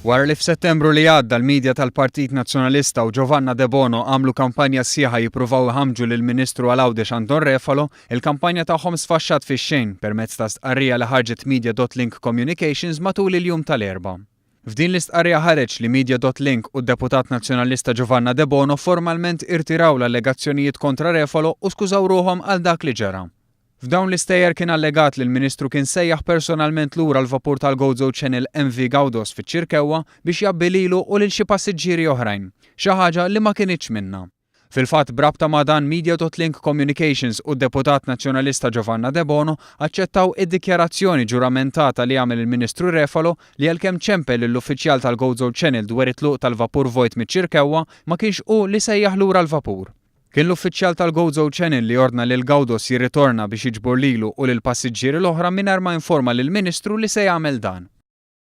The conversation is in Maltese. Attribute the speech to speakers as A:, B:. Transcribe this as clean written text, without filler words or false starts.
A: Wara li f'Settembru li għadda l-media tal-Partit Nazzjonalista u Giovanna Debono għamlu kampanja sħiħa jippruvaw iħammġu lill-Ministru għal Għawdex Anton Refalo, il-kampanja tagħhom sfaxxat fix-xejn permezz ta' stqarrija li ħarġet Media dot Link Communications matul il-jum tal-Erbgħa. F'din l-istqarrija ħareġ li Media dot Link u d-Deputat Nazzjonalista Giovanna Debono formalment irtiraw l-allegazzjonijiet kontra Refalo u skużaw ruħhom għal dak li ġara. F'dawn l-istejjer kien allegat li l-Ministru kien sejjaħ personalment lura l-vapur tal-Gozo Channel MV Gaudos fiċ-Ċirkewwa biex jgħabbi lilu u lil xi passiġġieri oħrajn, xi ħaġa li ma kinitx minnha. Fil-fatt, b'rabta ma' dan Media dot Link Communications u d-Deputat Nazzjonalista Giovanna Debono aċċettaw id-dikjarazzjoni ġuramentata li għamel il-Ministru Refalo li għalkemm ċempel lill-uffiċjal tal-Gozo Channel dwar it-tluq tal-vapur vojt miċ-Ċirkewwa, ma kienx hu li sejjaħ lura l-vapur. Kien l-uffiċjal tal-Gozo Channel li ordna lil Gaudos jirritorna biex jiġbor lilu u lill-passiġġieri l-oħra mingħajr ma informa lill-Ministru li se jagħmel dan.